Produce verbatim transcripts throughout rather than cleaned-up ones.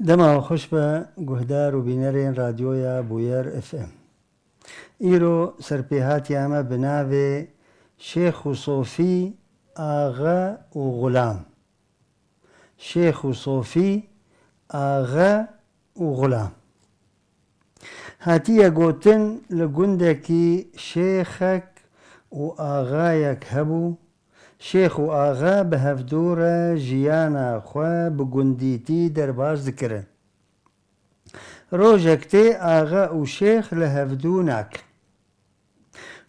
Dema we xweş be, guhdar û bînerên Radyoya Bûyer F M. Îro serpêhatiya me bi navê Şêx û Sofî, Axe û Xulam. Şêx û Sofî, Axe û Xulam. Hatiye gotin, li gundekî şêxek û axayek hebû. Şêx û axe bi hevdû re jiyana xwe bi gundîtî derbas dikirin. Rojek tê axe û şêx li hevdû nakin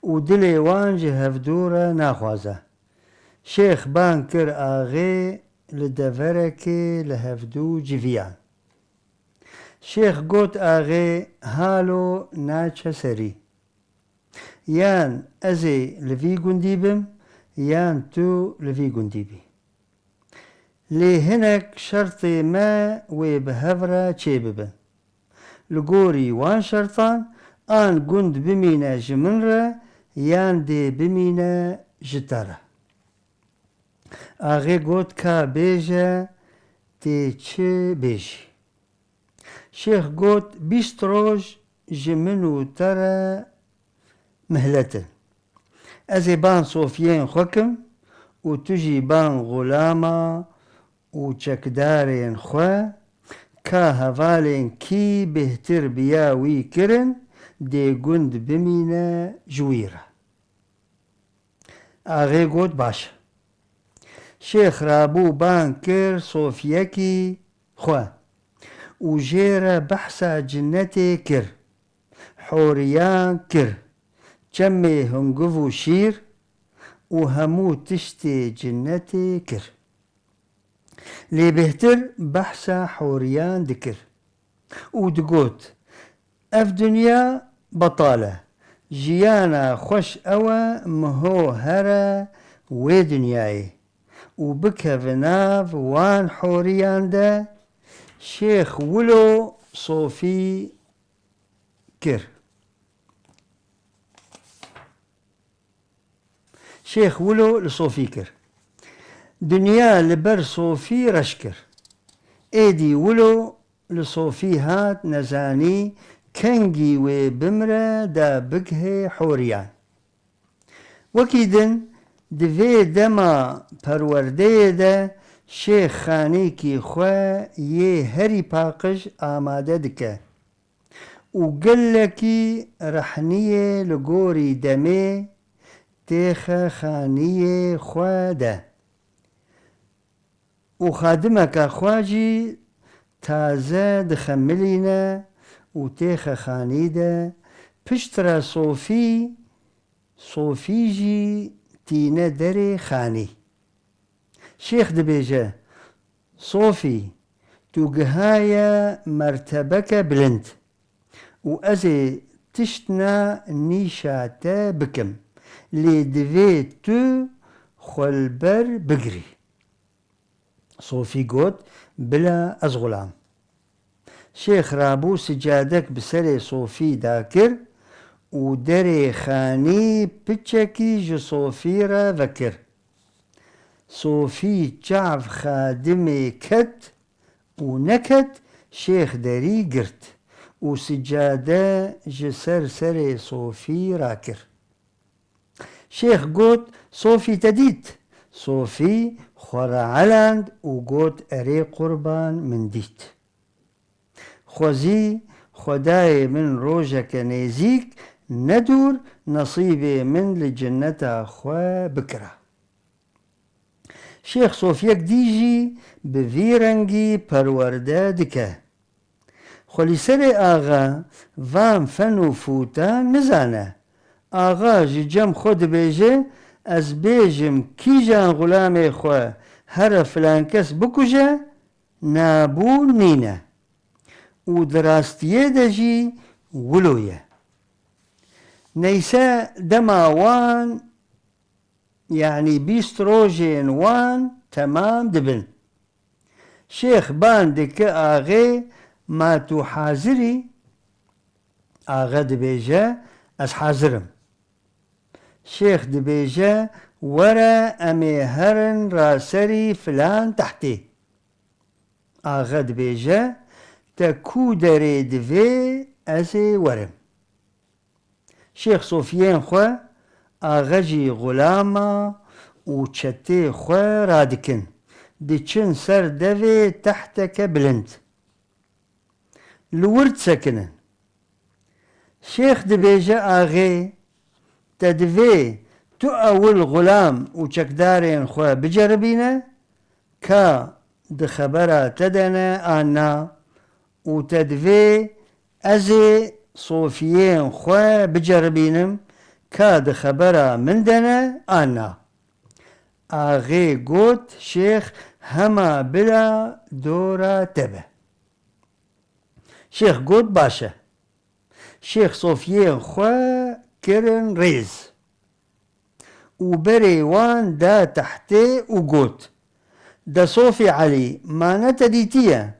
û dilê wan ji hevdû re naxwaze. Şêx bang kir axê, li deverekê li hevdû civiyan. Şêx got axê, halo naçe serî. Yan ez ê li vî gundî bim, yan tu li vî gundî bî. Lê hinek şertê me wê bi hev re çêbibin. Li gorî wan şertan an gund bimîne ji min re, yan dê bimîne ji te re. Axê got, ka bêje, tê çi bêjî? Şêx got, bîst roj ji min û te re mihlet in. Ez ê ban sofiyên xwe kim û tu jî ban xulama û çekdarên xwe, ka hevalên kî bêhtir bi ya wî kirin, dê gund bimîne ji wî re. Axê got, baş e. Şêx rabû bang kir sofiyekî xwe û jê re behsa cinnetê kir, horiyan kir, çemê hungiv û şîr û hemû tiştê cinnetê kir. Lê bêhtir behsa horiyan dikir û digot, ev dinya betal e. Jiyana xweş ew e, miho here wê dinyayê û bikeve nav wan horiyan de. Şêx wilo sofî kir. Şêx wilo li sofî kir. Dinya li ber sofî reş kir. Êdî wilo li sofî hat, nezanî kengî wê bimre da bigihê horiyan. Wekî din di vê dema perwerdeyê de şêx xanîkî xwe yê herî paqij amade dike û gelekî rehniyê li gorî demê têxe xaniyê xwe de û xadimeka xwe jî taze dixemilîne û têxe xanî de. Piştre sofî, sofî jî tîne derê xanî. Şêx dibêje, sofî, tu gihaye mertebeke bilind û ez ê tiştna nîşa te bikim, lê divê tu xwe li ber bigirî. Sofî got, bila ez xulam. Şêx rabû sicadek bi serê sofî dakir û derê xanî piçekî ji sofî re vekir. Sofî çav xadimê ket û neket, şêx derî girt û sicade ji ser serê sofî rakir. Şêx got, sofî te dît? Sofî xwe raeland û got, erê qurban, min dît. Xwezî Xwedayê min rojeke nêzîk, ne dûr, nesîbê min li cinneta xwe bikira. Şêx sofiyek dî jî bi vî rengî perwerde dike. Xwelîserê axa van fen û fûtan nizane. Axa ji cem xwe dibêje, ez bêjim kîjan xulamê xwe here filan kes bikuje, nabû nîne. Û di rastiyê de jî wilo ye. Neyse dema wan, yanî bîst rojên wan temam dibin. Şêx ban dike axê, ma tu hazir î? Axe dibêje, ez hazir im. Şêx dibêje, were em ê herin raserî filan tehtê. Axe dibêje, Te ku derê divê ez ê werim. Şêx sofiyên xwe, axe jî xulama û çetê xwe radikin. Diçin ser devê tehteke bilind. Li wir disekinin. Şêx dibêje axê, te divê tu ewil xulam û çekdarên xwe biceribîne, ka di xebera te de ne an na û te divê ez ê sofiyên xwe biceribînim ka di xebera min de ne an na. Axê got, Şêx hema bila dora te be. Şêx got, Baş e. Şêx sofiyên xwe kirin rêz û berê wan da tehtê û got, De Sofî Elî, ma ne te dîtiye,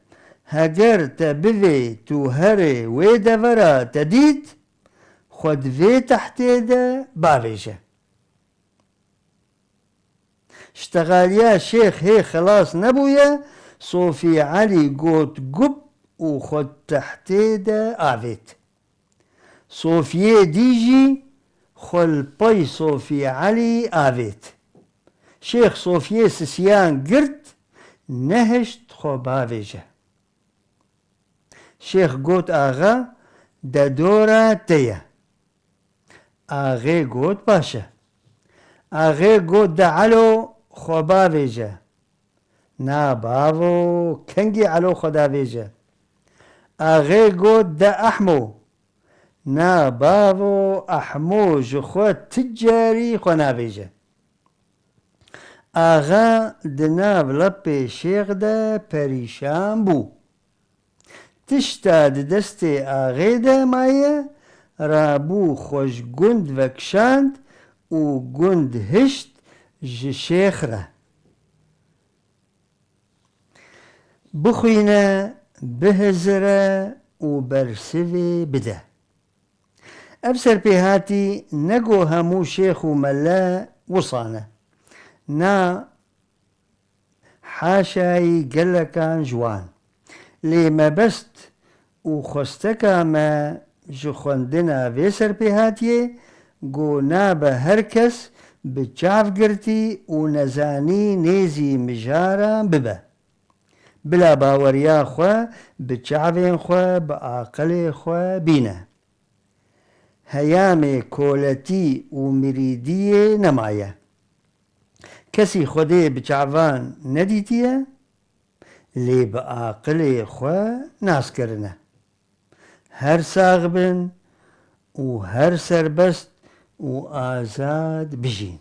heger te bivê tu herê wê devera te dît, xwe di vê tehtê de bavêje. Ştexaliya Şêx hê xilas nebûye, Sofî Elî got gup û xwe tehtê de avêt. Sofiyê dî jî xwe li pey Sofî Elî avêt. Şêx Sofiyê sisiyan girt, nehişt xwe bavêje. Şêx got, Axa, de dora te ye. Axê got, Baş e. Axê got, De Elo, xwe bavêje. Na bavo, kengî Elo xwe davêje? Axê got, De Ehmo. Na bavo, Ehmo ji xwe ti carî xwe navêje. Axa di nav lepê Şêx de perîşan bû. Tişta di destê axê de maye, rabû xwe ji gund vekişand û gund hişt ji Şêx re. Bixwîne, bihizire û bersivê bide. Ev serpêhatî ne ku hemû şêx û mele wisa ne. Na, haşayî gelekan ji wan. Lê mebest û xwesteka me ji xwendina vê serpêhatiyê ku nabe her kes bi çavgirtî û nezanî nêzî mijaran bibe. Bila baweriya xwe bi çavên xwe, bi aqilê xwe bîne. Heyamê koletî û mirîdiyê nemaye. Kesî Xwedê bi çavan nedîtiye, lê bi aqilê xwe nas kirine. Her sax bin û her serbest û azad bijîn.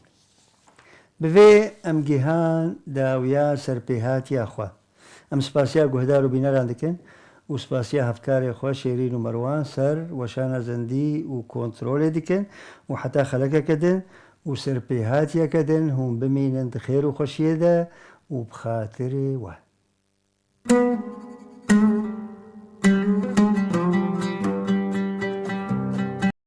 Bi vê em gihan dawiya serpêhatiya xwe. Em spasiya guhdar û bîneran dikin û spasiya hevkarê xwe Şêrîn û Merwan ser weşana zindî û kontrolê dikin û heta xelekeke din û serpêhatiyeke din hûn bimînin di xêr û xweşiyê de û bi xatirê we.